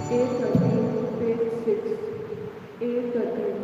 A13, page 6. A13.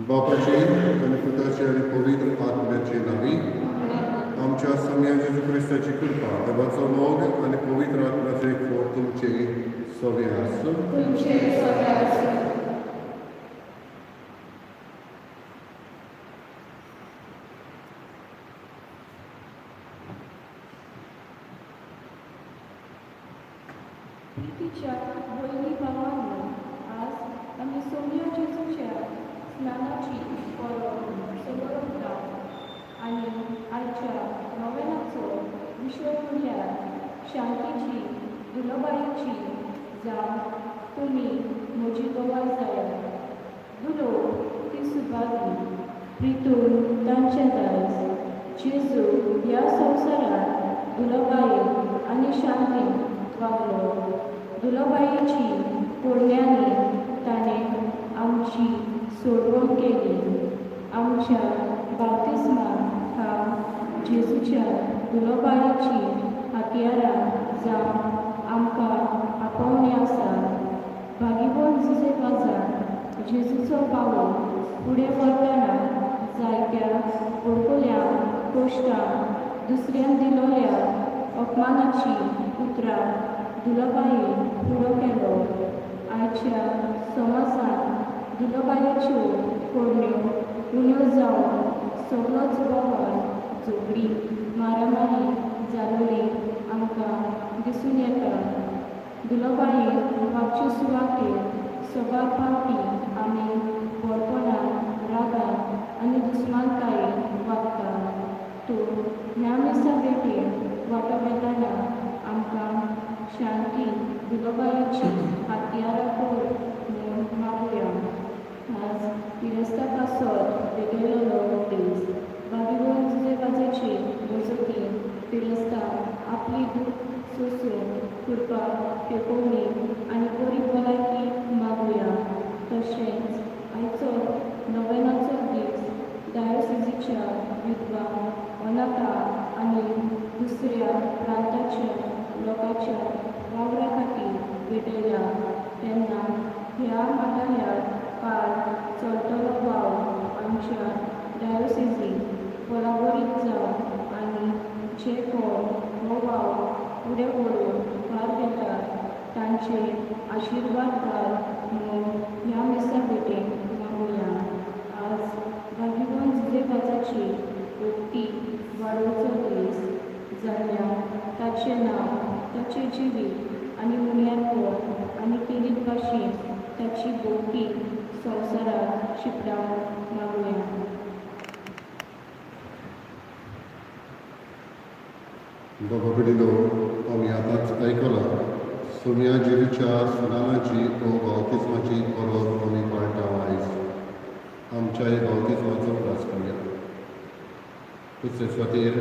बापाचे आनी पुताचे आनी पवित्र आत्म्याचे नांवी आमच्या स्वामया जेजू क्रिस्ताची कृपा, देवाचो मोग आनी पवित्र आत्म्याचो एकवट तुमचे सवे आसूं. तुमचे सगळे आसूं. प्रितीच्या भयणी भावांनो, आज आमी सोम्या जेजूच्या स्नानाची परब समरपता आनी आयच्या नोवेनाचो विशय म्हणल्यार शांतीची दुलोबायेची, जावं तुमी म्हजी गवाय जायात. दुलोब ती सुभागी प्रितून तांचे दायज. जेजू ह्या संवसारांत दुलोबायेन आनी शांतीन वागलो. दुलोबायेची कोरण्यांनी ताणें आमची सोडवण केली. आमच्या बाप्तिस्माक हा जेजूच्या दुलोबायेची हत्यारां जावन आमकां आपोवणें आसा. भागीवंत जुझे वाजान जेजूचो पावल फुडें व्हरतना जायत्या बोडकोल्या कश्टां, दुसऱ्यान दिलोल्या अपमानाची उतरां दुलोबायेन फुडो केलो. आयच्या समाजांत दुलोबायेच्यो करण्यो उण्यो जावन सगळोच बोवाळ, झगडीं, मारामारी जालोली आमकां दिसून येता. दुलोबायेन वागचे सुवातेर सबार फावटी आमी व्हडपणान, रागान आनी दुस्मानकायेन वागता. तर ह्या मिसा भेटेन वांटो घेतना आमकां शांती दुलोबायेची हत्यारां कर म्हूण मागुया. आज पिरेस्ता पासत भेटयलेलो दीस. भागीवंत जुझे वाजाचे मजतीन पिरेस्तां आपली दूख सोंसून कृपा, तेंकोवणी आनी बरी भलायकी मागुया. तशेंच आयचो नोवेनाचो दीस डायोसिजीच्या विधवा, अनाथा आनी दुसऱ्या प्रांताच्या लोकांच्या वावरा खातीर भेटयला तेन्ना ह्या माथाळ्यार काल चलतलो वावर आमच्या डायोसिजीन कोलाबोरीत जावन आनी जे कोण हो वावर फुडें व्हरूंक भार घेतात तांचे आशिर्वाद घाल म्हूण ह्या मिसा भेटेन मागुया. आज भागीवंत जुझे वाजाची भक्ती वाडोवचो दीस जाल्ल्यान ताचें नांव, ताचें जिवीत आनी उण्यारपण आनी केरीत भाशेन ताची भक्ती संवसाराक शिंपडावंक मागुया. बाबा भयणीनो, आमी आतांच आयकलां, सोम्या जेजूच्या स्नानाची ओ बावतिस्माची परब आमी पाळटा. आयज आमच्याय बावतिस्माचो उगडास करुया. दुसरे सुवातेर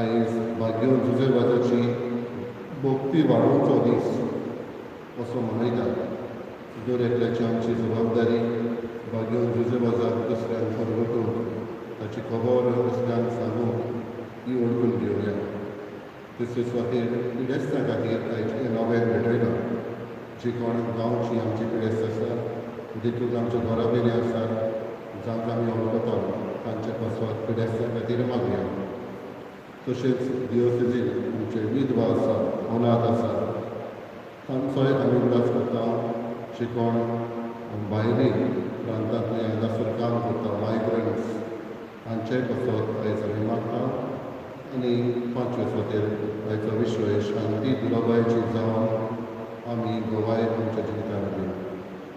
आयज भाग्यवंत जुझे वाजाची मुक्ती वाडोवचो दीस असो मनयतात. दर एकल्याची आमची जबाबदारी भाग्योन जुजे बाजार दुसऱ्यांक खबर ताची खबर दुसऱ्यांक सांगूंक ही वळखून घेवया. दुसरे सुवातेर पिडेस्तां खातीर आयचें नवें भेटयलां. जी कोण गांवची आमची पिडेस्त आसात, देखून आमच्या घराबेनी आसात, जांकां आमी वळखता तांच्या पासत पिडेस्तां खातीर मागया. तशेंच दिवसेजीन आमचे विधवा आसात, अनाथ आसात, तांचोय आमी उगडास करता. जे कोण भायली प्रांतांतले हांगासर काम करता, मायग्रंट्स, हांचेय पासत आयज आमी मागता. आनी पांचवे सुवातेर आयचो विशय शांती दुराबायची जावन आमी गोवाय आमच्या जिवितांत दिवं.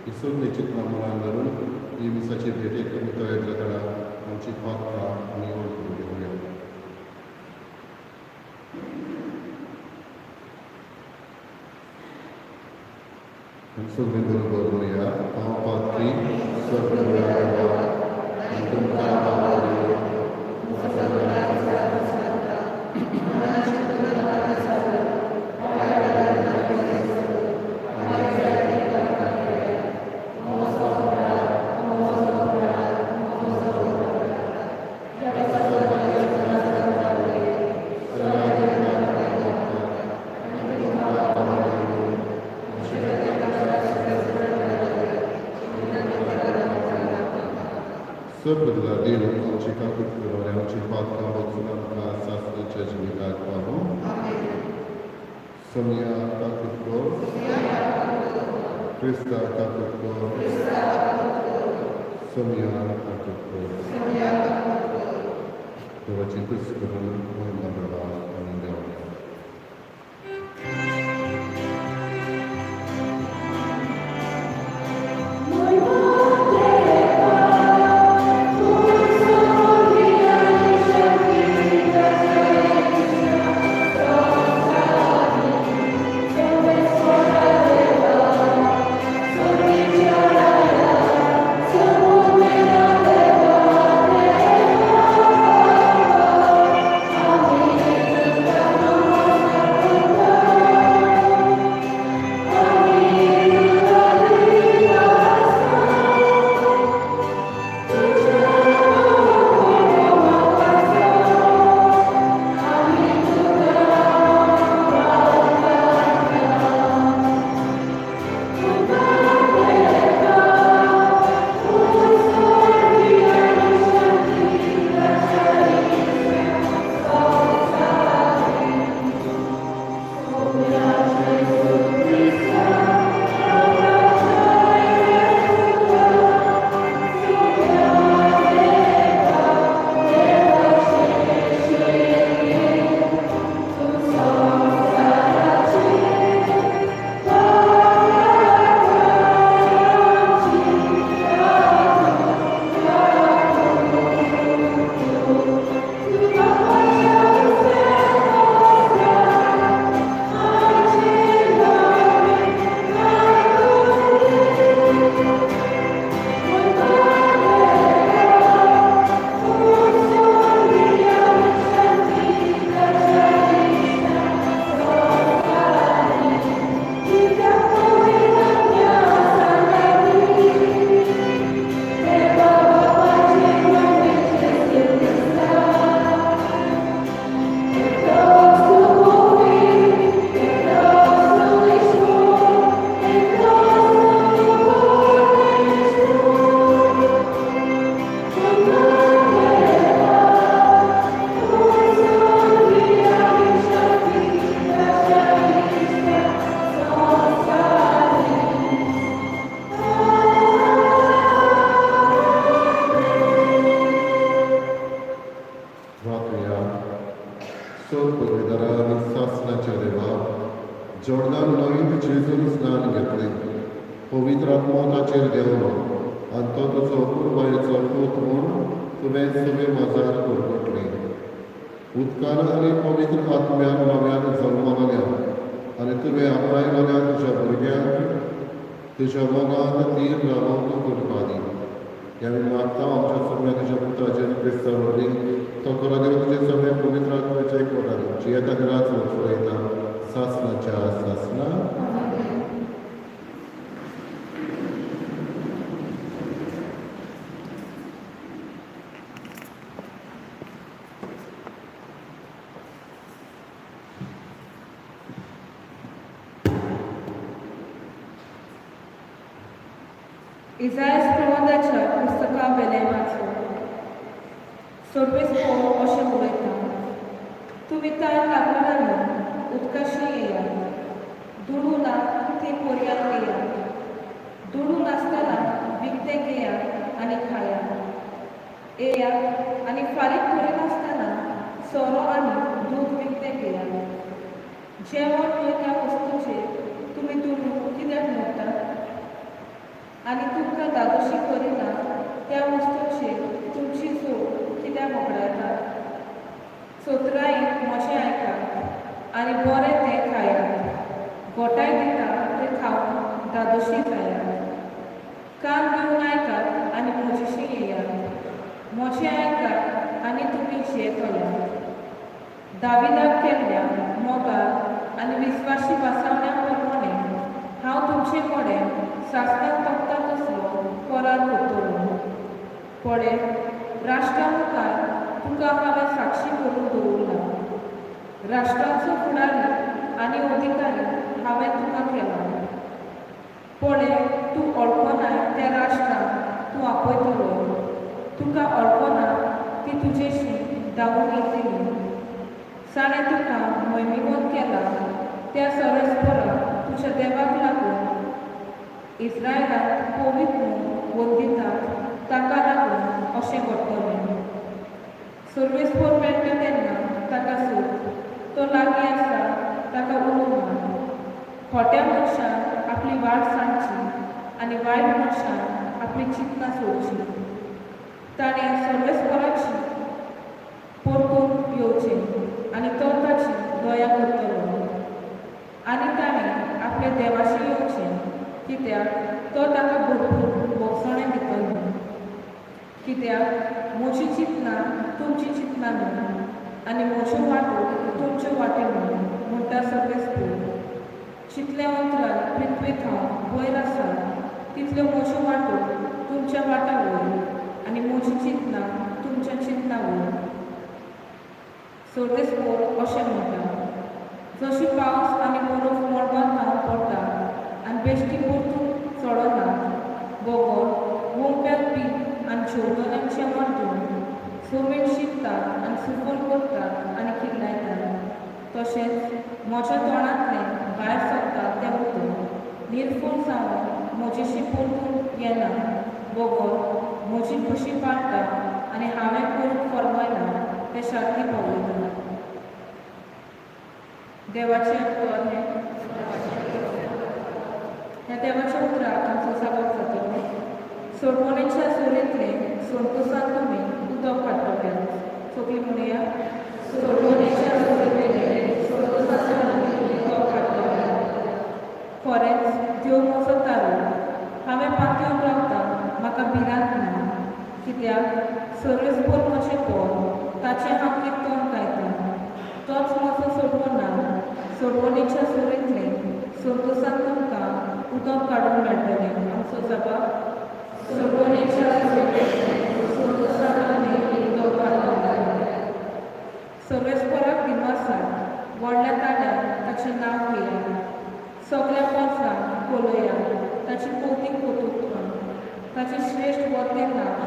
ही सगळीं चिंतनां मनान धरून ही मिसाची भेटेक आमी तयार जातना आमची पात्रां आमी वळखून घेवया. सगळीं बरोबर म्हणया. हांव पाद्री सगळ्या देवा आनी तुमकां देव. सगळ्या देव आमची काकूट करून आमची पात्रां वचून आमकां सासणाच्या जिविताक पावूं. सोनिया काकूट कर, क्रिस्ता काकूट कर, सोनिया काकूट कर. देवाची तुस्त करून महिमा करपाक आनी देवाक. रातया सोर आनी सासणाच्या देवा, जोर्दान न्हंयेंत जेजून स्नान घेतलें, पवित्र आत्मो ताचेर देंवलो आनी तो तुजो अपुरबायेचो पूत म्हूण तुवें सगळे माजार परगटलें. उदकान आनी पवित्र आत्म्यान नव्यान जल्मलेल्या आनी तुवें आपणायलेल्या तुज्या भुरग्यांक तुज्या मोगान थीर रावंक कृपा दी. ह्या आमी मागता आमच्या सगळ्या तुज्या पुताचेर क्रिस्ता वरवीं. तो करा देव तुजे सगळे पवित्र आत्म्याच्या एकवटान जियेता राज वचयता सासणाच्या. इजायस प्रवादाच्या पुस्तका वेलें वाचूं. सर्वेस्पोर अशें उलयता, तुमी तान लागलेल्यांनो, उदकाशी येयात. दुडू ना ती पर्यान घेयात. दुडू नासतना विकतें घेयात आनी खायात. येयात आनी फारीक करिनासतना सोरो आनी दूद विकतें घेयात. जेवण न्हय त्या वस्तूचेर तुमी दुडू कित्याक मोडटात आनी तुमकां धादोशी करिना त्या वस्तूचेर तुमची जोड कित्याक वगडायतात? चतुरायेन म्हजें आयकात आनी बरें तें खायात. घोटाय दिता तें खावन धादोशी जायात. कान दिवन आयकात आनी म्हजेशी येयात. म्हजें आयकात आनी तुमी जियेतले. दाविदाक केल्ल्या मोगार आनी विस्वाशी भासावण्या प्रमाणें हांव तुमचे कडेन सासणाक तगता तसलो करार करतलो. पळय, राष्ट्रा मुखार तुका हांवें साक्षी करून दवरला. राष्ट्रांचो फुडारी आनी अधिकारी हांवें तुका केला. पळय, तूं वळखनाय त्या राष्ट्रांक तूं आपयतलो. तुका वळखना ती तुजेशी धांवून येतली. जाणें तुका मोहिमेवंत केला त्या सर्वेस्पराक तुज्या देवाक लागून, इस्रायलांत पवित्र म्हूण वंदितात ताका लागून अशें घडटलें. सर्वेस्पोर मेळटा तेन्ना ताका सोद. तो लागीं आसा ताका उलो मार. खोट्या मनशान आपली वाट सांगची आनी वायट मनशान आपली चिंतना सोडची. ताणें सर्वेस्पराची परतून येवचें आनी तो ताची दया करतलो. आनी ताणें आपल्या देवाशी येवचें, कित्याक तो ताका भरपूर भोगसणें दितलो. कित्याक म्हजी चिंतनां तुमची चिंतनां न्हय आनी म्हज्यो वाटो तुमच्यो वाट्यो न्हय, म्हणटा सर्वेस्पोर. जितलें अंतराळ पृथ्वी थावन वयर आसा तितल्यो म्हज्यो वाटो तुमच्या वाटा वयर आनी म्हजी चिंतनां तुमच्या चिंतना वयर. सर्वेस्पोर अशें म्हणटा, जशी पावस आनी बरोफ मळबांत थावन पडटा आनी बेश्टी परतून चडना, बगर वोंप्याक बी आनी जेवतल्यांक जेवण दिवन जमीन शिंपता आनी सुफल करता आनी किल्लायता, तशेंच म्हज्या तोंडांतलें भायर सरता तें उतर निर्फळ जावन म्हजेशी परतून येना, बगर म्हजी खुशी पाळटा आनी हांवें करूंक फर्मायलां तें सारकी पावयता. देवाचें उतर हें. ह्या देवाच्या उतराक आमचो जागोप जातलो. सोडवणेच्या सुरेंतलें संतोसान तुमी उदक काडटले. सगळीं म्हणया, सोडवणेच्या सुरेंतलें संतोसान तुमी उदक काडटले. खरेंच देव म्हजो तारो, हांवें पातयेवन रावता, म्हाका भिरांत ना. कित्याक सर्वेस्पोर म्हजें पोर, ताचें हांव किर्तन गायतां. तोच म्हजो सोडवणा. सोडवणेच्या सुरेंतलें संतोसान तुमकां उदक काडूंक मेळटलें. आमचो जबाब, सोडवणेच्या सुरेंतलें संतोसान तुमी उदक काडटले. सर्वेस्पराक दिनवासात, व्हडल्या ताळ्यान ताचें नांव घेयात. सगळ्या पोरसांक कोलयात ताची कौतीक कर्तृत्वां. ताचें श्रेश्ठ वर्तें नांव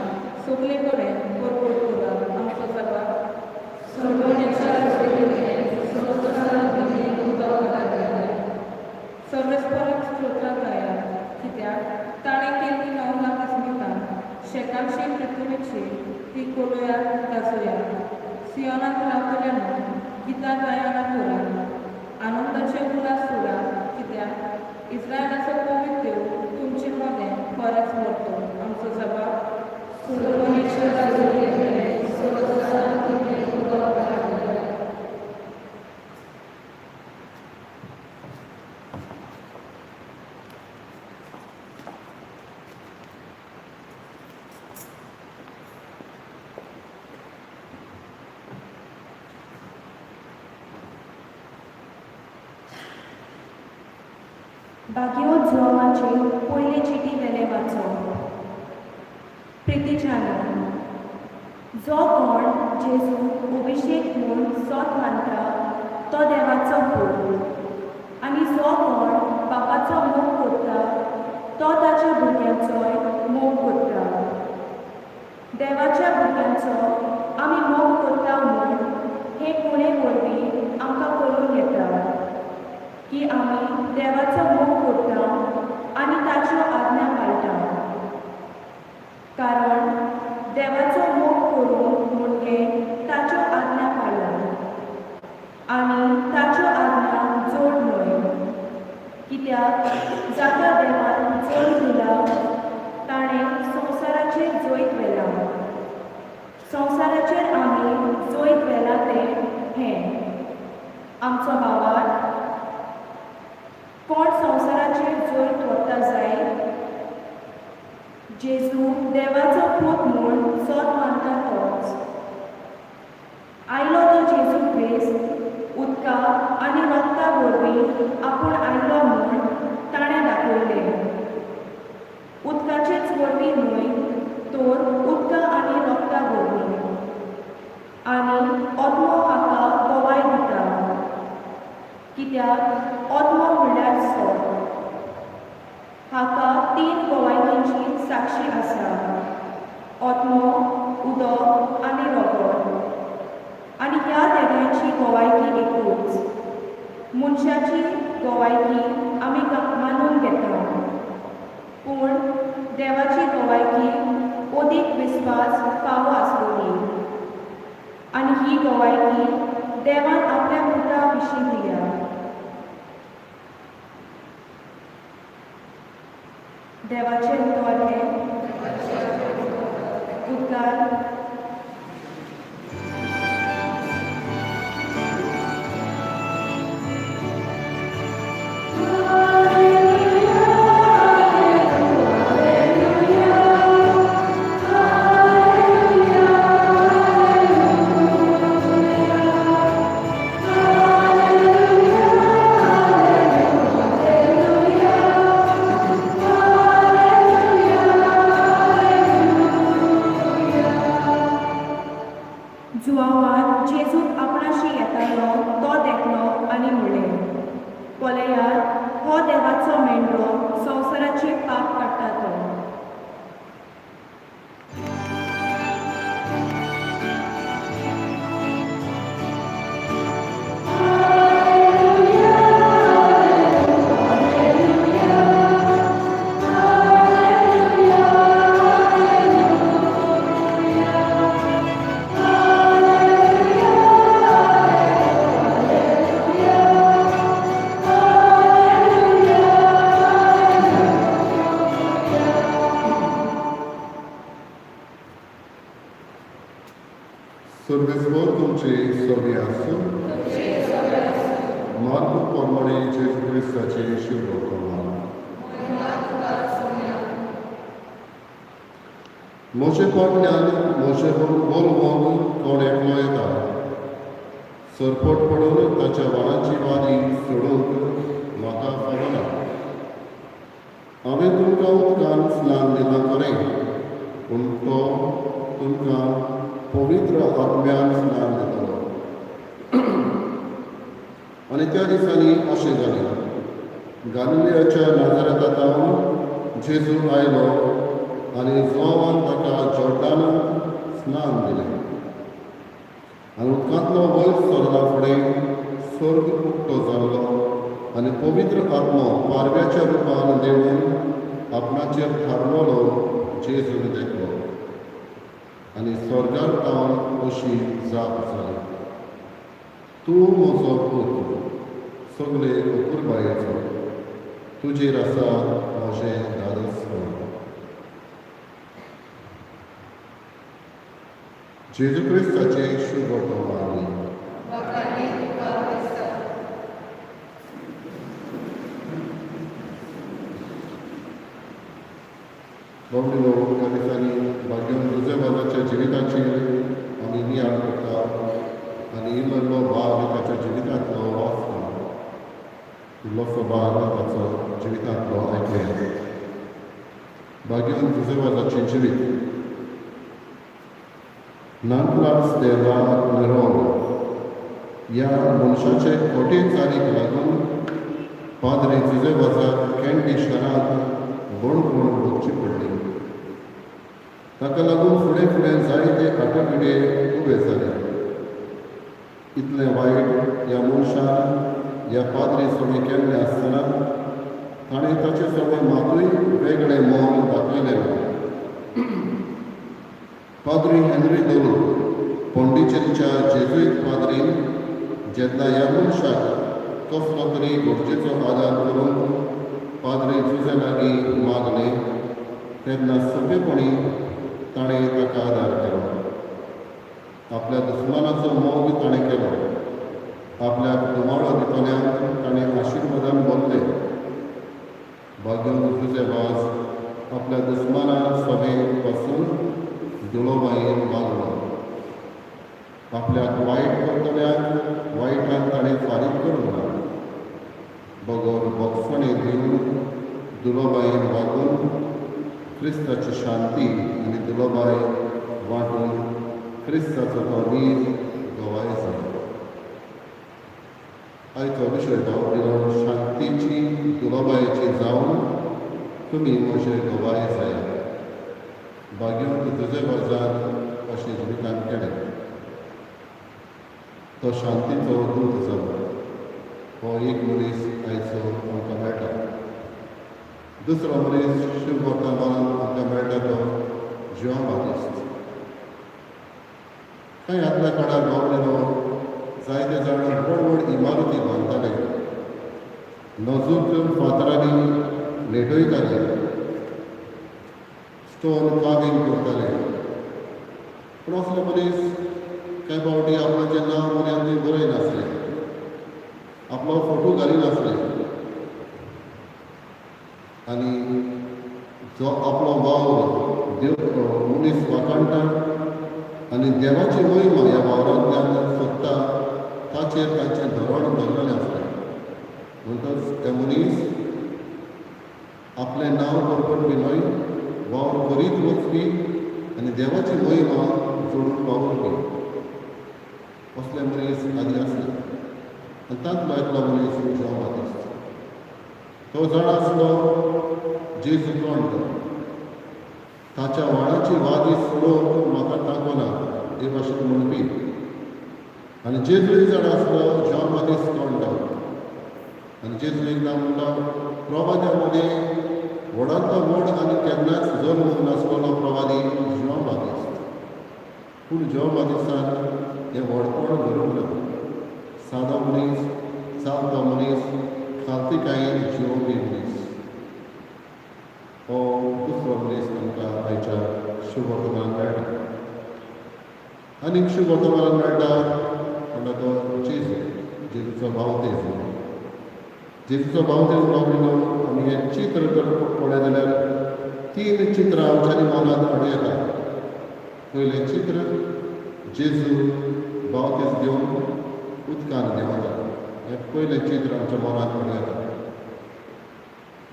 सगळे कडेन परपट करात. आमचो जबाब, सोडवणेच्या सुरेंतलें संतोसान तुमी उदक काडटले. सर्वेस्पराक स्तोत्रां गायात, कित्याक ताणें केल्लीं नवलां विस्मितां. शेकानशी पृथ्वीचेर ती कोलयात, गाजोयात. सियोनांत रावतल्यांनो, गितां गायनां करात, आनंदाचे उल्हास सोडात, कित्याक इस्रायलाचो पवित्र देव तुमचे मदें खरेंच व्हरतो. आमचो जबाब, सोडवणेच्या सुरेंतलें संतोसान तुमी उदक काडटले. भाग्यवत जुवांवाचे पयले चिटी वेलें वाचो. प्रितीच्यानो, जो कोण जेजू अभिशेक म्हूण सोत मानता तो देवाचो पूत, आनी जो कोण बापाचो मोग करता तो ताच्या भुरग्यांचोय देवाच्या भुरग्यांचो आमी मोग करता म्हूण हे कुणे वरवीं आमकां कळून येता की आमी देवाचो मोग करता आनी ताच्यो आज्ञा पाळटा. कारण देवाचो मोग करूंक म्हणजे ताच्यो आज्ञा पाळप आनी ताच्यो आज्ञा जोड न्हय, कित्याक जाका देवान जल्म दिला ताणें संवसाराचेर जैत व्हेलां. संवसाराचेर आमी जैत व्हेलां तें हें आमचो भावार्थ. कोण संवसाराचेर जैत व्हरता जायत? जेजू देवाचो पूत म्हूण सत मानता तोच. आयलो तो जेजू क्रिस्त उदका आनी रक्ता वरवीं आपूण आयलो म्हूण ताणें दाखयलें. उदकाचेच वरवीं न्हय तर उदका आनी रक्ता वरवीं. आनी आत्मो हाका गवाय दिता, कित्याक आत्मो म्हणल्यार सत. हाका तीन गवायकींची साक्षी आसा, आत्मो, उदक आनी रगत. आनी ह्या देगांची गवायकी एकूच. मनशाची गवायकी आमी मानून घेता, पूण देवाची गवायकी अदीक विस्वास फावो आसतली. आनी ही गवायकी देवान आपल्या पुता विशीं दिल्या. देवाचें उतर हें. उद्गार. जुआंवान जेजूक आपणाशी येतालो तो देखलो आनी म्हणलें, पळयात, हो देवाचो मेंढरो, संवसाराचें पाप काडटा तो. सर्वेस्पर तुमचे सवे आसूं. मार्ग प्रमाणे जेजू क्रिस्ताचे शिवरोकमान. म्हजे फाटल्यान म्हजे बरोबर कोण एकलो येता, सरपट पडून ताच्या वाळांची वारी सोडूंक म्हाका फावना. हांवें तुमकां उदकान स्नान दिलां खरें, पूण तो तुमकां पवित्र आत्म्यान स्नान दितलो. आनी त्या दिसांनी अशें जालें, गालिलियाच्या नाजरेता सावन जेजू आयलो आनी जुआंवान ताका जॉर्दानांत स्नान दिलें. आनी उदकांतलो वयर सरना फुडें स्वर्ग उक्तो जाल्लो आनी पवित्र आत्मो पारव्याच्या रुपान देंवून आपणाचेर थारलेलो जेजून देखलो. आनी स्वर्गार सावन अशी जाप जाली, तूं म्हजो पूत, सगळे अपुरबायेचो, तुजेर आसा म्हजें धादोसपण. जेजू क्रिस्ताचें शुभ वर्तमान. बाबडीनो, ह्या दिसांनी भाग्यम जुझेबाजाच्या जिविताचेर आमी नियाळ करता आनी इल्लो भाग ताच्या जिवितांतलो वाचता. इल्लोसो भाग ताचो जिवितांतलो आयकुया. भाग्यम जुझेबाजाचें जिवीत. नानप्लास दे ला नेरोल ह्या मनशाचे कठीण चालीक लागून पाद्री जुझेबाजाक कॅन्डी शारांत बणखण भोगची पडली. ताका लागून फुडें फुडें जायते आटोपिटे उबे जाले. इतलें वायट ह्या मनशान ह्या पाद्री सवें केल्लें आसतना ताणें ताचे सवें मातूय वेगळें मन दाखयलें ना. पाद्री हेनरी दोलू, पॉंडिचेरीच्या जेजुईत पाद्रीन जेन्ना ह्या मनशाक कसलो तरी गरजेचो आदार करूंक पाद्री जुजे लागीं मागलें तेन्ना सोंपेपणी ताणें ताका आदार केलो. आपल्या दुस्मानाचो मोग ताणें केलो. आपल्याक धुमाळो दितल्यांक ताणें आशिर्वादान भरले. भाग्यवंत जुजे वाज आपल्या दुस्माना सवें पासून दुलोबायेन वागलो. आपल्याक वायट करतल्यांक वायटान ताणें फारीक करूंक ना, बगर भोगसणे दिवन दुलोबायेन वागून क्रिस्ताची शांती आनी दुलोबाय वांटून क्रिस्ताचो तो नीज गवाय जालो. आयचो विशय भाव, शांतीची दुलोबायेची जावन तुमी म्हजे गवाय जायात. भाग्यवंत जुजे वाजान अशें जिवितान केलें. तो शांतीचो दूत जालो. हो एक मनीस आयचो आमकां मेळटा. दुसरो मनीस शुभवर्तमानान आमकां मेळटा तो जुआंव बातिस्त. कांय आदल्या काळार भावलेलो जायते जाण व्हड व्हड इमारती बांदताले, नजूक फातरांनी नेटयताले, स्टोन कार्विंग करताले. पूण असले मनीस कांय फावटी आपणाचें नांव म्हऱ्यान ते बरयनासले, आपलो फोटो घालिनासले आनी जो आपलो वावर देव मनीस वाखाणटा आनी देवाची महिमा ह्या वावरांतल्यान सोदता ताचेर तांचें धोरण धरलेलें आसलें. म्हणटच ते मनीस आपलें नांव करपी न्हय, वावर करीत वचपी आनी देवाची महिमा जोडून वावुरपी असले मनीस आदी आसले. आनी तांतलो एकलो मनीस जुआंव बातिस्त. तो जाणा आसलो जेजू कोण तो. ताच्या वाणाची वादी सोडोवंक म्हाका तांकना हे भाशेन म्हणपी. आनी जेजूय जाणा आसलो जुआंव बातिस्त कोण तो. आनी जेजू एकदां म्हणटा, प्रवाद्या मदें व्हडांतलो व्हड आनी केन्नाच जल्मूंक नासलेलो प्रवादी जुआंव बातिस्त. पूण जुआंव बातिस्तान हें व्हडपण धरूंक ना. सादो मनीस, चालतो मनीस, खालतीकायेन जिवोवपी मनीस, हो दुसरो मनीस आमकां आयच्या शुभवर्तमानान मेळटा. आनीक शुभवर्तमानान मेळटा म्हणटा तो जेजू, जेजूचो बावतेज. जेजूचो बावतेज बाबतीन आमी हें चित्र जर पळयत जाल्यार तीन चित्रां आमच्या मनांत हाडूं येता. पयलें चित्र, जेजू बावतेज घेवन उदकान देंवता, हें पयलें चित्र आमच्या मनांत हाडूं येता.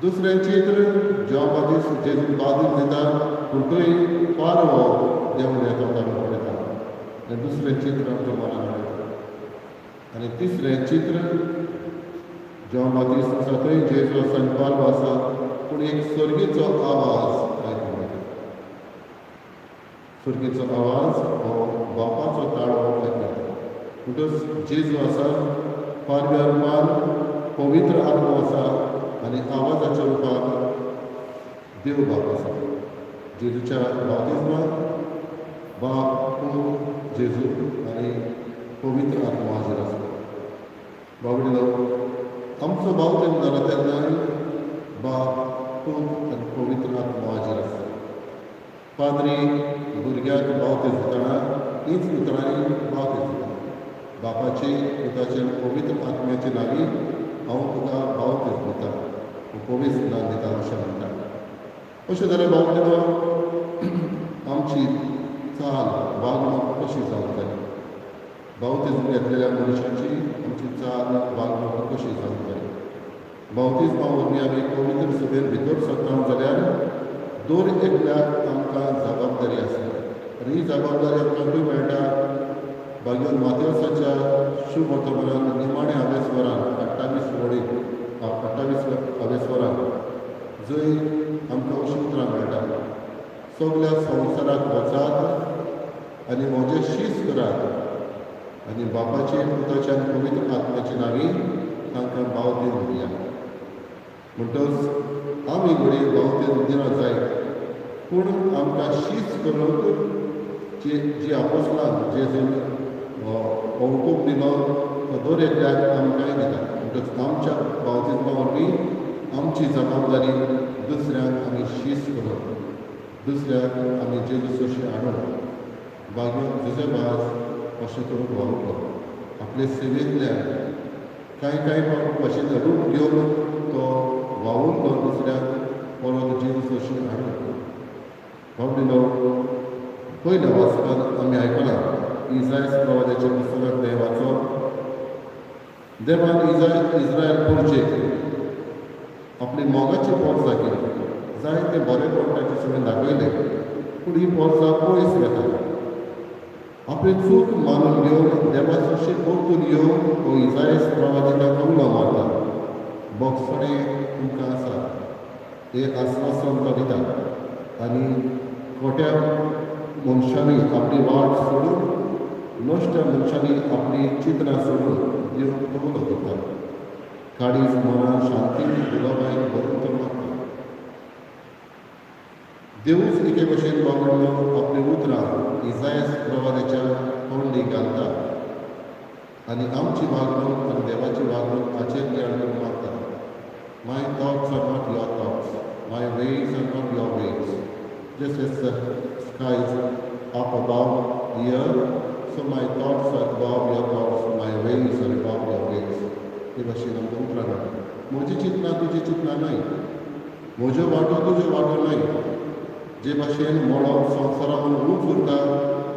दुसरें चित्र, जुआंव बातिस्त जेजू बावतीज दिता पूण थंय पारवो देंवन येता आमी पळयता, हें दुसरें चित्र आमच्या मनांत हाडूं येता. आनी तिसरें चित्र, जुआंव बातिस्त आसा थंय, जेजू आसा आनी पारवो आसा, पूण एक सर्गीचो आवाज आयकूंक येता. सर्गीचो आवाज हो बापाचो ताळो आयकूंक येता. म्हणटच जेजू आसा पारव्या रुपान, पवित्र आत्मो आसा आनी आवाजाच्या रुपान देव बाप आसा. जेजूच्या बाप्तिज्माक बाप, पूत, जेजू आनी पवित्र आत्मो हाजीर आसलो. बाबडीलो, आमचो बावतेम जाला तेन्नाय बाप, पूत आनी पवित्र आत्मो हाजीर आसता. पाद्री भुरग्याक बावतेज दितना हीच उतरांनी बावतेज दिता, बापाचे, पुताचे आनी पवित्र आत्म्याचे नांवी हांव तुका बावतेज दिता, पवित्र दान दिता अशें म्हणटा. अशें जाल्यार बाबडीलो, आमची चाल वागणूक कशी जावंक जाय? बावतिज्म घेतलेल्या मनशाची आमची चाल वागणूक कशी जावंक जाय? बावतिज्मा वरवीं आमी पवित्र सभेन भितर सरता जाल्यार दर एकल्याक आमकां जबाबदारी आसा. आनी ही जबाबदारी आमकां खंय मेळटा? भाग्यवंत मातेवसाच्या शुभ वर्तमानान निमाणे आवेस्वरान 28 वळीत, 28 आवेस्वरान, जंय आमकां अशीं उतरां मेळटा. सगल्या संवसाराक वचात आनी म्हजें शीस करात आनी बापाचे, पुताचे आनी पवित्र आत्म्याचे नांवी तांकां बावतीन दियात. म्हणटच आमी घडये बावतीन दिना जायत, पूण आमकां शीस करूंक जे जी आपोसलान जेजून हो हुकूम दिलो तो दर एकल्याक आमकांय दिता. म्हणटच आमच्या बावतिज्मा वरवीं आमची जबाबदारी दुसऱ्यांक आमी शीस करप, दुसऱ्याक आमी जेजू सरशी हाडप. बागेवन जुजे भास अशें करूंक वावुरलो. आपले सेवेंतल्यान कांय कांय भाशेन रूप घेवन तो वावुरलो दुसऱ्याक परत जेजू सरशी हाडून. बाबडिलो, पयल्या वाचपान आमी आयकलां इजायस प्रवादाच्या पुस्तकांत देवाचो देवान इस्रायल प्रजेक आपली मोगाची पोरसां केली. जायते बरेपण ताचे सगळें दाखयलें, पूण ही पोरसां पयस वेता. आपली चूक मानून घेवन देवा सरशी परतून येवन हो इजायस प्रवादी ताका उलो मारता. बोगसणें तुमकां आसा हें आस्वासन तो दिता आनी खोट्या मनशांनी आपली वाट सोडून, नश्ट मनशांनी आपली चित्रां सोडून दिवन तो उलो करता. काळीज मनां शांती दुलोबायन भरून तो मागता. देवूच एके भशेन बाबडलो आपली उतरां इजायस प्रवादाच्या तोंडी घालता आनी आमची वागणूक आनी देवाची वागणूक हाचेर नियाळ करून मागता. My thoughts are not your thoughts, my ways are not your ways. Just as the skies up above the earth, so my thoughts are above your thoughts, my ways are above your ways. हे भाशेन आमकां उतरां मेळटा. म्हजी चिंतना तुजी चिंतना न्हय, म्हज्यो वाटो तुज्यो वाटो न्हय. जे भाशेन मळब संवसारावन उंच उरता,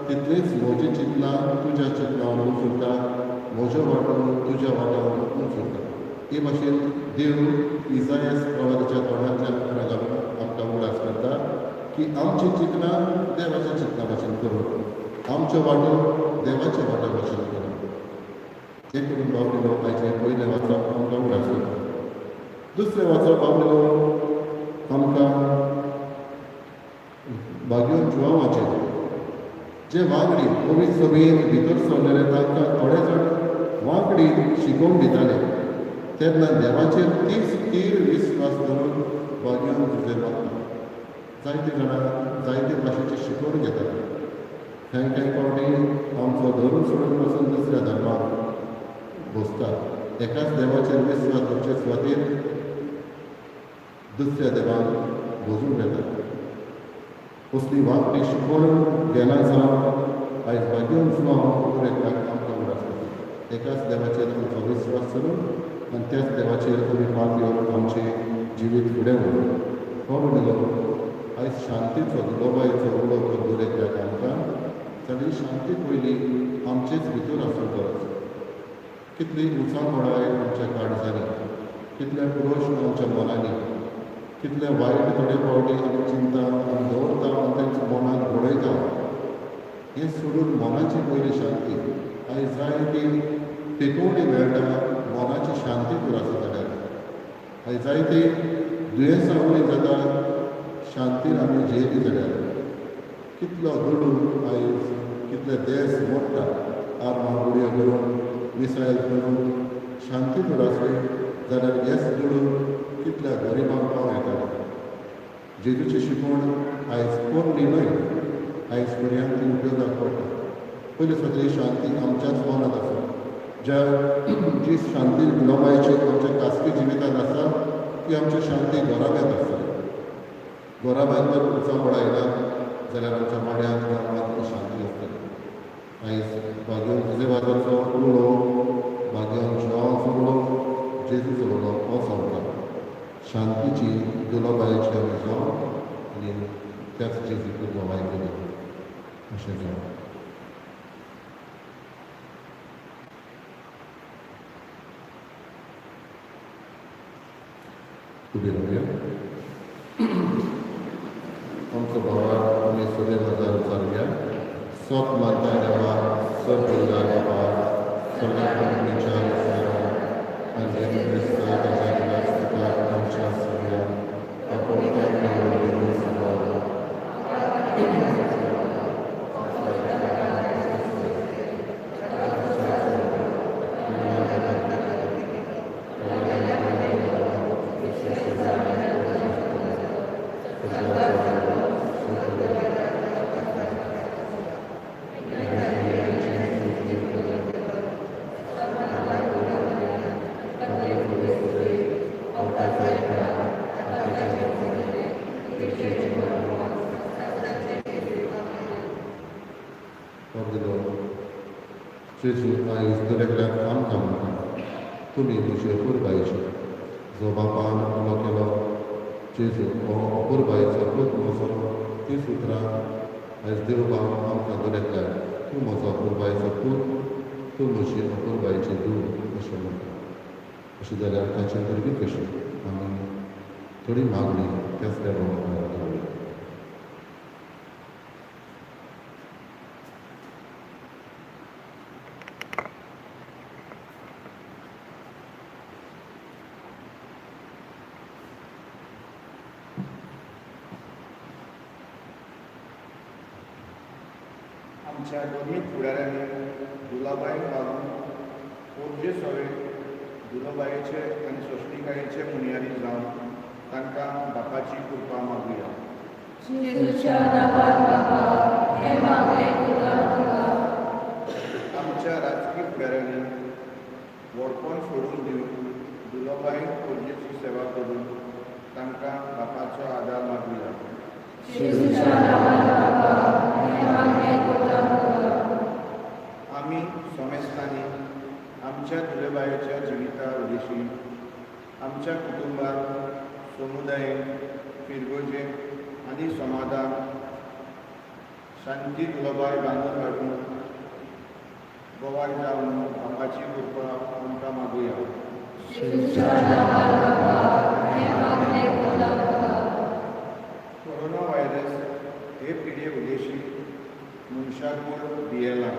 तितलीच म्हजी चिंतना तुज्या चिंतनावन उंच उरता, म्हज्यो वाटो तुज्या वाट्यावन उंच उरता. हे भाशेन देव इजायस प्रवादाच्या तोंडांतल्यान उतरां घालून आमकां उगडास करता की आमची चिंतना देवाच्या चिंतना भाशेन करूं, आमच्यो वाटो देवाच्या वाट्या भाशेन करूं. हें करून बाबडिलो आयचें पयलें वाचप आमकां उगडास करता. दुसरें वाचप, बाबडिलो, आमकां बागेवन जुवांवाचें जे वांगडी पवित्र सभेन भितर सरलेले, तांकां थोडे जाण वांगडी शिकोवन दिताले तेन्ना देवाचेर तीच थीर विस्वास धरून बागेवन जुजे मागता. जायते जाणां जायते भाशेची शिकवण घेतात. कांय कांय फावटी आमचो धर्म सोडून पासून दुसऱ्या धर्माक बसतात. एकाच देवाचेर विस्वास दवरचे सुवातेर दुसऱ्या देवाक भजूंक येतात. असली वांगडी शिकवण घेना जावन आयज बागेवन जुवांव एकल्याक आमकां उगडास करता. एकाच देवाचेर आमचो विस्वास करून आनी त्याच देवाचेर आमी पातयेवन आमचें जिवीत फुडें व्हरूं. हो म्हणलो आयज शांतीचो, दुलोबायेचो उलो दर एकल्याक आमकां जाल्यार ही शांती पयली आमचेच भितर आसूंक गरज. कितली उचांबळाय आमच्या काळजांनी, कितले प्रश्न आमच्या मनांनी, कितले वायट थोडे फावटी आमी चिंता आमी दवरता आनी तेंच्या मनांत घडयता, हें सोडून मनाची पयली शांती. आयज जाय ती तेकोवणी मेळटा मनाची शांती पुरो आसा जाल्यार. आयज जायते दुयेंसां उणी जाता शांतीन आमी जियेली जाल्यार. कितलो दुडू आयज, कितले देश मोडटा आर्मां गुडयो करून, मिसायल करून. शांती जर आसली जाल्यार हेच दुडू कितल्या गरिबांक पावं येताले. जेजूची शिकवण आयज पोरणी न्हय, आयज भुरग्यांक ती उपयोगाक पडटा. पयली सगळी शांती आमच्याच मनांत आसा. ज्या जी शांती लोबायची आमच्या खासगी जिवितांत आसा, ती आमची शांती घराब्यांत आसता. घराब्यांत जर उचांबळां येना जाल्यार आमच्या वाड्यांत, गांवांत शांती आसतली. आयज भाग्योन जुजेवादाचो उलो, भाग्योन जुवांचो उलो, जेजूचो उलो होच आमकां शांतीची, दुलोबायेची आमी जावं आनी त्याच जेजूक गवाय करूं अशें जावं. उबी रावया. आमचो भावार आमी सगळे हजार उचारुया. सत मानता देवा, सर्व बाबा, सगळ्या विचार आनी जेजू क्रिस्ता ताच्या तुका आमच्या सगळ्या आपोवता. बाबदिलो जेजू आयज दर एकल्याक आमकां म्हणटा, तुमी म्हजे अपुरबायेचे. जो बापान उलो केलो जेजू हो अपुरबायेचो पूत म्हजो, तीं उतरां आयज देव बाप आमकां दर एकल्याक तूं म्हजो अपुरबायेचो पूत, तूं म्हजी अपुरबायेची धूव अशें म्हणटा. अशें जाल्यार ताचे वरवीं कशी आमी थोडी मागणी त्याच देवा मुखार दवरुया. आमच्या धर्मीक फुडाऱ्यांनी दुलाबायक लागून पोरजे सवे दुलाबायेचे आनी सोंसणिकायेचे मुनियारी जावन तांकां बापाची कृपा मागुया. जेजूच्या नांवान बाबा हें मागणें करता तुका. आमच्या राजकी फुडाऱ्यांनी व्हडपण सोडून दिवन दुलोबायन पोरजेची सेवा करून तांकां बापाचो आदार मागुया. जेजूच्या नांवान बाबा हें मागणें करता तुका. आमी समेस्तांनी आमच्या दुलेबायेच्या जिविता उदेशी आमच्या कुटुंबात, समुदायेन, फिरगोजेन आनी समाधान शांती दुलोबाय बांदून हाडून गोवाय जावन बापाची कृपा आमकां मागुया. जेजूच्या नांवान बाबा हें मागणें करता तुका. कोरोना व्हायरस हे पिडये उदेशी मनशाकूळ भियेला,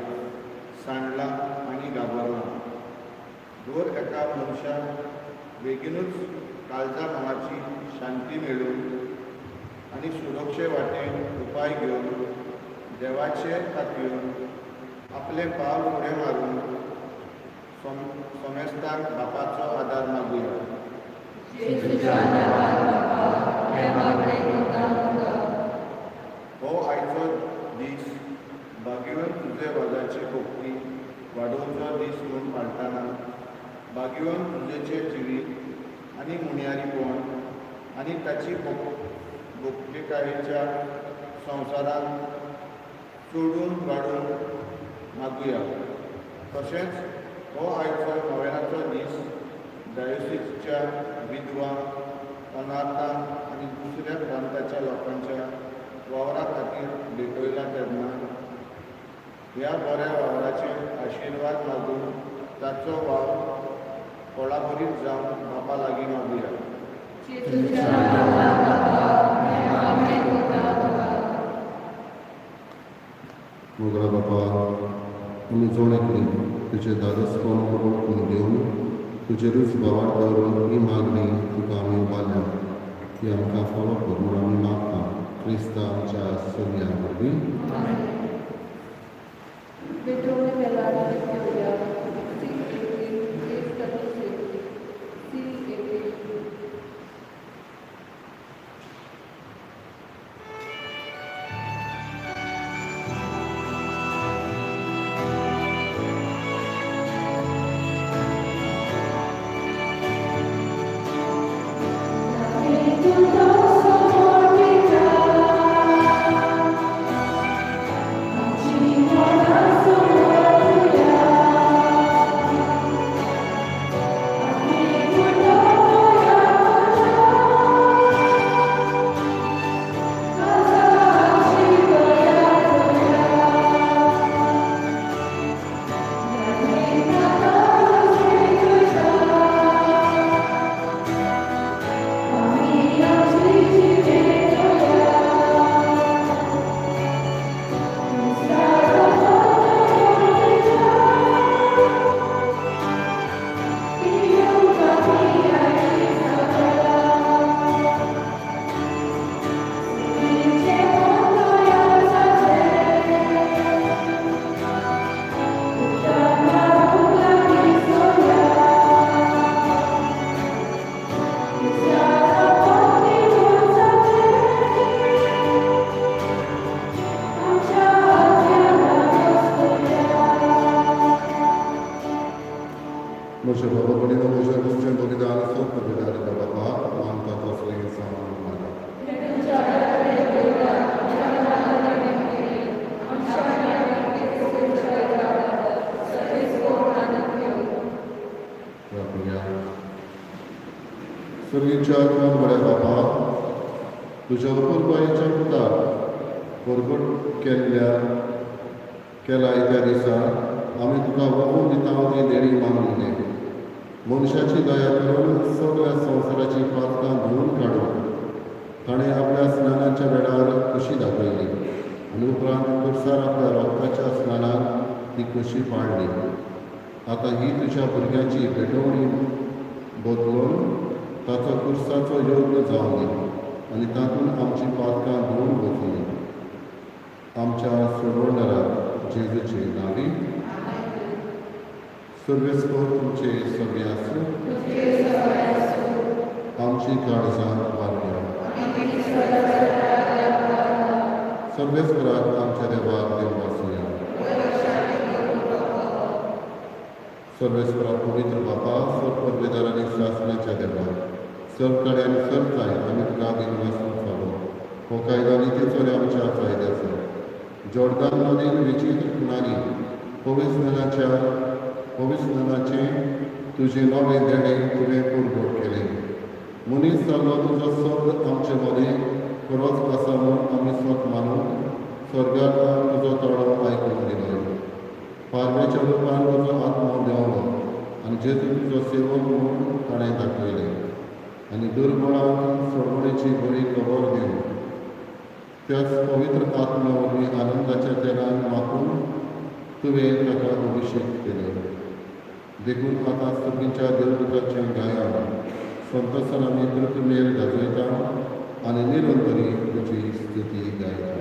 सांडला आनी घाबरला. दर एका मनशाक बेगीनूच काळजा मनाची शांती मेळून आनी सुरक्षे वाटेन उपाय घेवन देवाचेर तातयेवन आपलें पावल फुडें मारून समेस्तांक बापाचो आदार मागुया. जेजूच्या नांवान बाबा हें मागणें करता तुका. हो आयचो दीस बागेवन तुजे वाजाची भक्ती वाडोवचो दीस म्हूण पाळटाना बागेवन तुजेचें जिवीत आनी मुणयारीपण आनी ताची भक्तिकायेच्या संवसारांत चोडून वाडून मागुया. तशेंच हो आयचो नोव्हेंनाचो दीस डायोसीसच्या विधवा, अनाथा आनी दुसऱ्या प्रांताच्या लोकांच्या वावरा खातीर भेटयला तेन्ना ह्या बऱ्या वावराचे आशिर्वाद मागून ताचो वावर कोळाबरीत जावन बापा लागीं मागुया. जेजूच्या नांवान बाबा हें मागणें करता तुका. मोगरा बापा, आमी जोड एकली तुजें धादोसपण वळखून घेवन तुजेरूच भावार्थ दवरून ही मागणी तुका आमी उबारल्या, ती आमकां फावो कर म्हूण आमी मागता, क्रिस्ता आमच्या सोमया वरवीं. भेटवणे वेळार घेवया. 6 18 836 C 18. Thank you. सर्व पवित्र बापाक मानता तसलें जावन मानात. प्रार्थुया. सर्गीच्या बऱ्या बापा, तुज्या अपुरबायेच्या पुताक परगट केल्ल्या केलाय त्या दिसा आमी तुका वगून दिता ती देणी मानून घे. मनशाची दया करून सगळ्या संवसाराची पातकां धुवून काडून ताणें आपल्या स्नानाच्या वेळार कशी दाखयली आनी उपरांत खुर्सार आपल्या रक्ताच्या स्नानान ती कशी पाळली. आतां ही तुज्या भुरग्यांची भेटवणी बदलून ताचो खुर्साचो यत्न जावं दी आनी तातूंत आमची पातकां धुवून वचूं. आमच्या सोडवणदारा जेजूचे नांवी. सर्वेस्पर तुमचे सगळे आसूं. आमची काळजां वाडया. सर्वेस्पराक आमच्या देवाक देव आसुया. सर्वेस्परा पवित्र बापा, सर्व पदवेदार आनी सासण्याच्या देवा, सर्व कडे आनी सर्व काय आमी तुका दिनवासूंक फावो. हो कायदो आनी ते चोरे आमच्या फायद्याचो. जोर्दान नदीन विचित्र खुणांनी पवित्र स्नानाचें तुजें नवें देणें तुवें पुरगट केलें. मनीस जाल्लो तुजो शब्द आमचे मदें खरोच आसा म्हूण आमी स्वत मानून स्वर्गार तुजो ताळो आयकूंक दिलो. पारव्याच्या रुपान तुजो आत्मो देंवलो आनी जेजू तुजो सेवक म्हूण ताणें दाखयलें आनी दुर्बळांक सोडवणेची बरी खबर दिवन त्याच पवित्र आत्म्या वरवीं आनंदाच्या तेलान माखून तुवें ताका अभिशेक केलो. देखून आतां सर्गीच्या देवदूताचें गायन संतोसान आमी कृतमेर गाजयता आनी निरंतरी तुजी स्तुती गायता.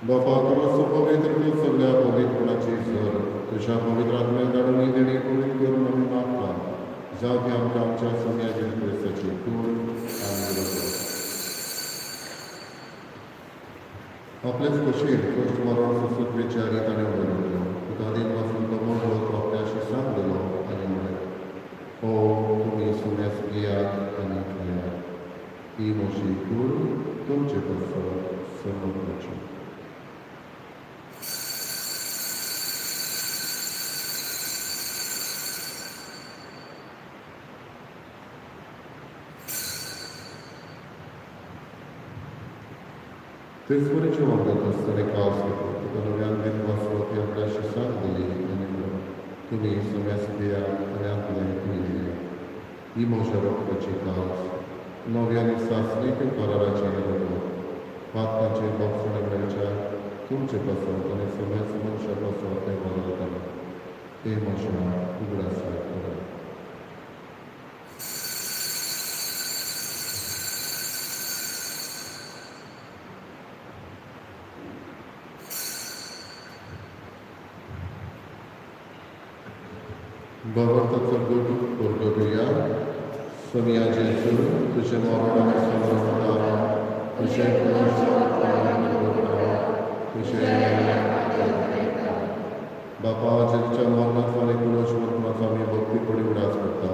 बापा, तुका पवित्र तूं सगळ्या पवित्रपणाची सर. तुज्या पवित्र आत्म्याक धाडून ही देणी पवित्र करून आमी मागता, जावं ती आमकां आमच्या सोम्या जेजू क्रिस्ताची कूड आनी रगत. आपलेच खोशयेन कश्ट मरण सोंसून विचारी ताणें उडयलो. तुका दिनवासून तो मोडलो, तो आपल्या शिसांक दिलो आनी म्हणलें, हो तुमी सुम्यास घेयात आनी खायात. ही म्हजी कूड तुमचे पासत समर्पाची. तेच वरी जेवण जातच ताणें कास घेतलो, तुका नव्यान दिनवासलो, ती आपल्या शिसांक दिली आनी म्हणलें, तुमी सुम्यास घेयात आनी आपलें पियेयात. ही म्हज्या रक्ताची कास, नव्या आनी सासणीक कराराचें रगत. पातकांचें भोगसणें मेळच्या तुमचे पासत आनी सगळ्याच मनशा पासत तें वगळटलें. तें म्हज्या उगडासाक करात. बाबार्थाचो गुण परगटुया. सोनिया जेजू, तुजें मरण आमी समजता, तुजें तुजें बापा जेजूच्या मरणाचो आनी पुनर्जीवनाचो आमी भक्ती पडी उडास करता.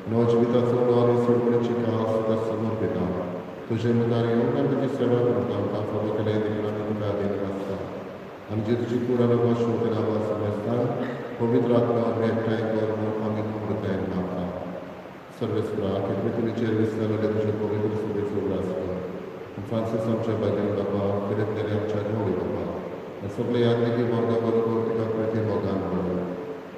नवजिविताचो आनी सोडपणीची कास तुका समर्पिता. तुजे मुखार येवन आनी तुजी सेवा करता आमकां फावो केलें देखून आमी तुका देणें आसता. आनी जे तुजी कूड आनी शोधन आवाज समजता पवित्र आत्मा एकठांय कर म्हूण आमी नम्रतायेन मागता. सर्वेस्परा, पृथ्वीचेर विसरलेले तुजे पवित्र सुबेचो उगडास कर. फ्रांसीस आमच्या भाग्यान बाबा, फिरत गेले आमच्या गवळी बाबा, आनी सगळे यादनिकी वर्गा बरोबर तुका प्रिती मोगान बरो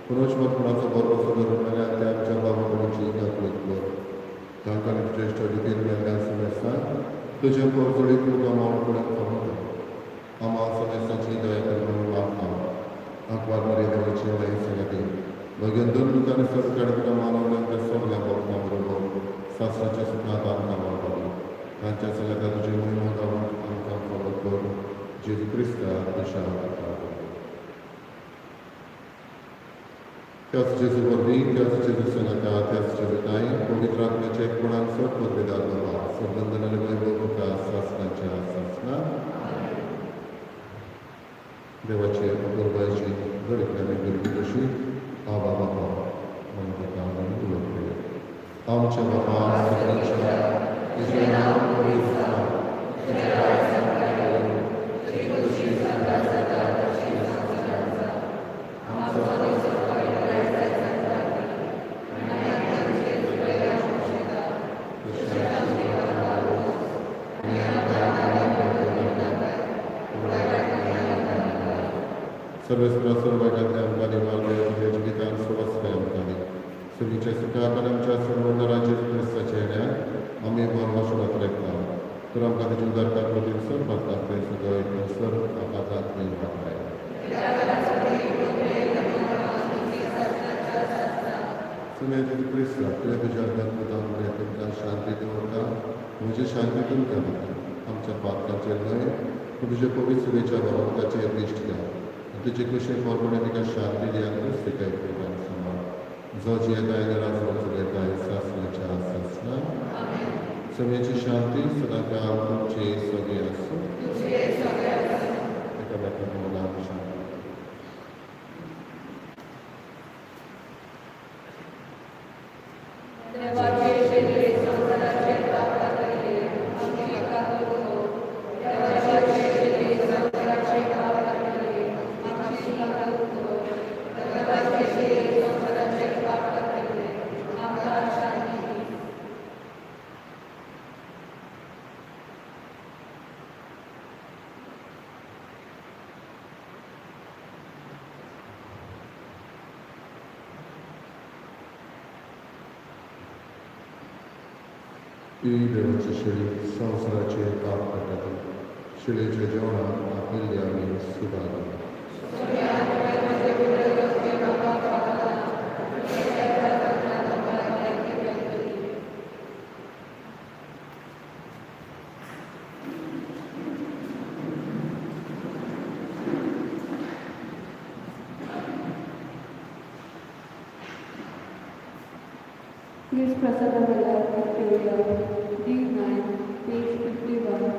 पुनर्जीवनपणाचो बरो धरून मेल्यार ते आमच्या बाबा म्हणून काकूत कर. तांकां तुज्या इश्ट रितीन मेल्ल्यान समजता तुजें पोरजोडीत तुका मावन फुडें फमता. आमा समेस्ताची दया कर म्हणून मागता. आंकवार मरे देवाची माई सांगती भगेन दोन दुकानी सरकार तुका मानवल्या त्या सगल्या भक्तां बरोबर सासराच्या सुखांत आमकां वाडपाली तांच्या सांगाता तुजी महिमा गावूंक आमकां फावो कर. जेजू क्रिस्ता तुज्या त्याच जेजू वरवीं, त्याच जेजू सांगाता, त्याच जेजूताय पवित्र आत्म्याच्या एकपणान सग पदवेदार बाबा, सबंदन आनी वैभव तुका सासनाच्या सासना. देवाचे अपुरबायची दर आमी भुरगीं कशी आबा बाबा म्हणून ताका आमी उलोवप करूया. आमच्या बाबा सगळ्यांच्या, तुजें नांव पवित्र जावं, तुजें राज्य येवं, तुजी खोशी स्वर्गात जाता तशी संवसारांत जावं. आमचो तशें आमचे आनी आमकां सर्वेस्परा, सर्वांतल्या आमकां निवार तुज्या जिवितान सुवास्थ आमकां दी. सुगीच्या सुखाक आनी आमच्या सर्वंदरा जेजू क्रिस्ताच्या येण्या आमी बरो सुरत रेखता. तर आमकां तुजी उदारता कृतीन सर पातला थंय सगळो सर आकाशांत थंय वाटाय. सुने जेजू क्रिस्ता, तुवें तुज्या पुतान म्हळें, तुमकां शांती दवरता, म्हजी शांती तुमकां दिता. आमच्या पातकाचेर न्हय पूण तुजे पवित्र सुरेच्या बरोबराचेर दिश्ट घाल आनी तुजे कुशे प्रमाणे तिका शांती दी आनी तिका एकवटान सांबाळ, जो जियेताय आनी राजवट चलयताय सासणाच्या सासणा. सगळ्याची शांती सदांकाळ तुमची सगळी आसूं. एकामेकांक मोगान शांती. देवाचे शेले संवसाराचे पाप कातरले, आमची काकूट कर. देवाचे शेले संवसाराचे पाप कातरले, आमची काकूट कर. देवाचे शेले संवसाराचे पाप कातरले, आमकां शांती दी. ही देवाची शेळी संवसाराचे पाप काडटा. शेळयेच्या जेवणाक आपयल्ले आमी Subhagi. Please Prasadamala Victoria, D9, page 51,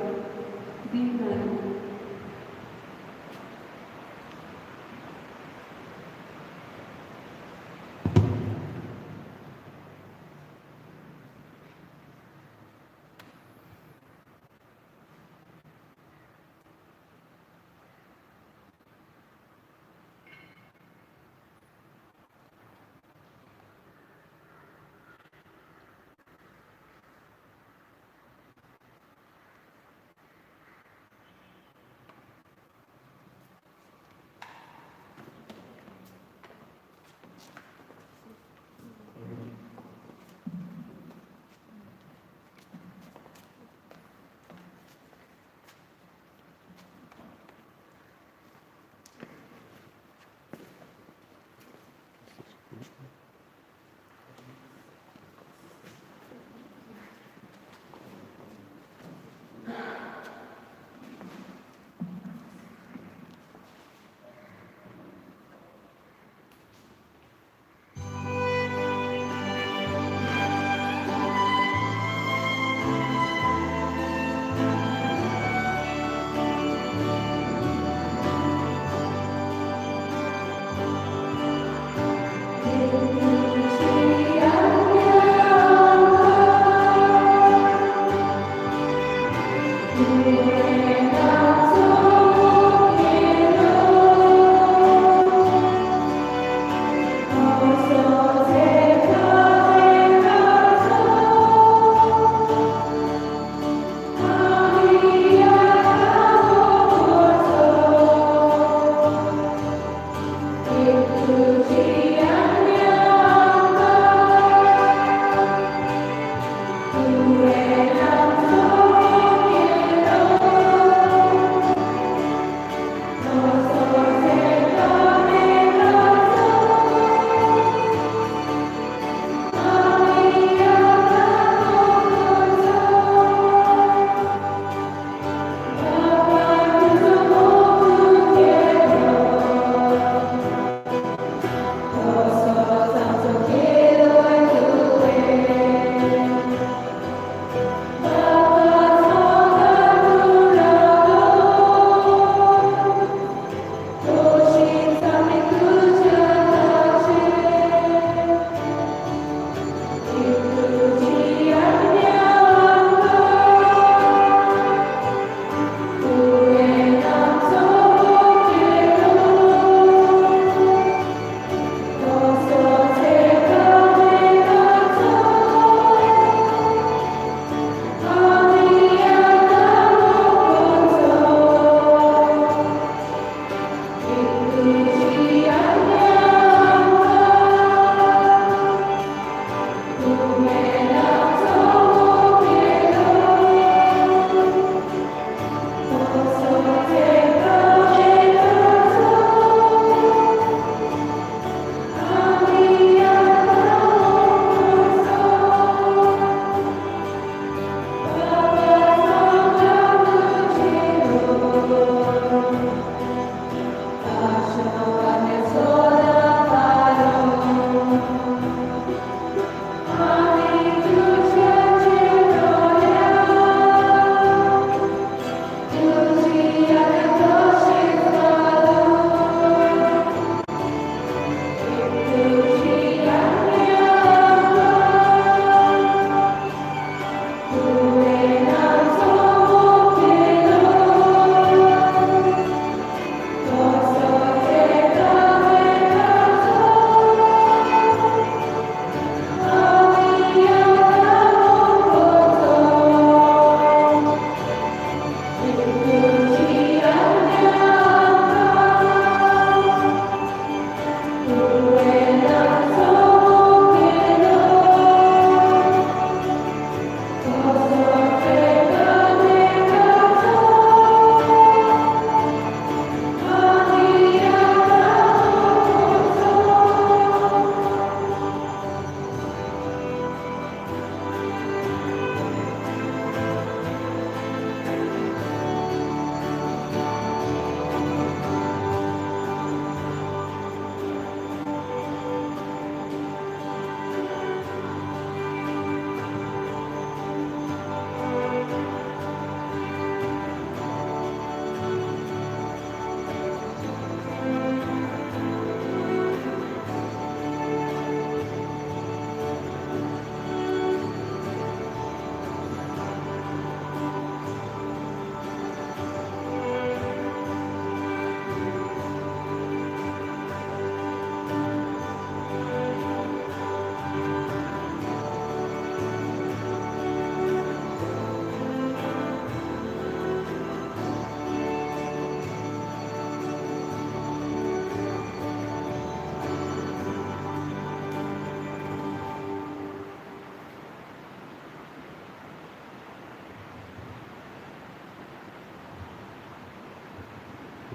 D9.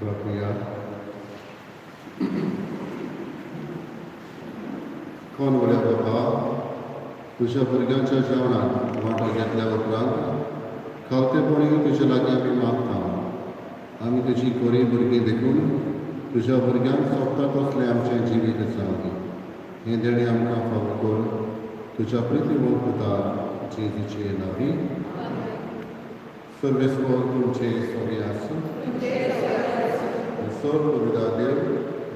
राखुया. कोण व्हडल्या बाबा तुज्या भुरग्यांच्या जेवणाक वांटो घेतल्या उपरांत खावतेपणी तुजे लागीं आमी मागता. आमी तुजी गोरी भुरगीं देखून तुज्या भुरग्यांक सोबता तसलें आमचें जिवीत जावं. हें देणें आमकां फावो कर तुज्या प्रिती पुता जेजूचे नांवी. सर्वेस्वर तुमचे सगळे आसूं. सर्व देव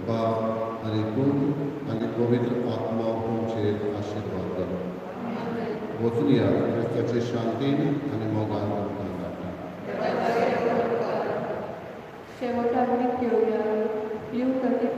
बाप आनी पूत आनी पवित्र पवित्र आत्मा तुमचेर आशिर्वाद दिवं. वचून या, क्रिस्ताचे शांतीन आनी मोगान तुमकां धाडटा. शेवटाक घेवया. लिव.